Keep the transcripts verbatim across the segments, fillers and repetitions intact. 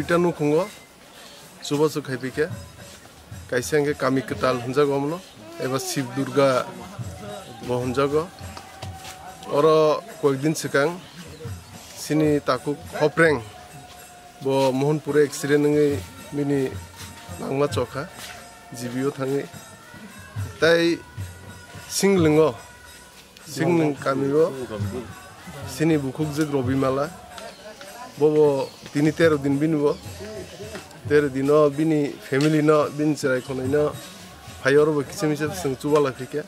Duita nukhungo chubachu khaipikha. Kaisa hwnkhe kami kwtal hwnjago omono, eba Shiv Durga bo hwnjago. Oro koyekdin swkang chini takhuk Hopreng bo Mohanpur accident wngwi bini langma chokha, G B o thangwi. Tai Singlwngo, Singlwng kamio chini bukhukjwk Robimala, bobo tini tero din bini bo, tero dino bini family no, bini chwrai khonai no phai oro bo kisa misa chwng chubalai phaikha,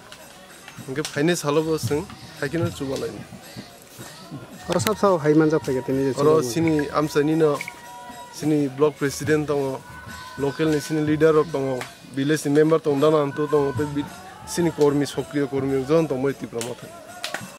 hwnkhe phainai salo bo chwng haikhe no chubalai. Oro sab sabo hai manjak phaikha tini je oro chini amchaini no, chini block president tongo, local ni chini leader rok tongo, village ni member tongo, dana antu tongo, tei bi-, chini kormi, sokriyo kormi, jon tongbai Tipra Motha.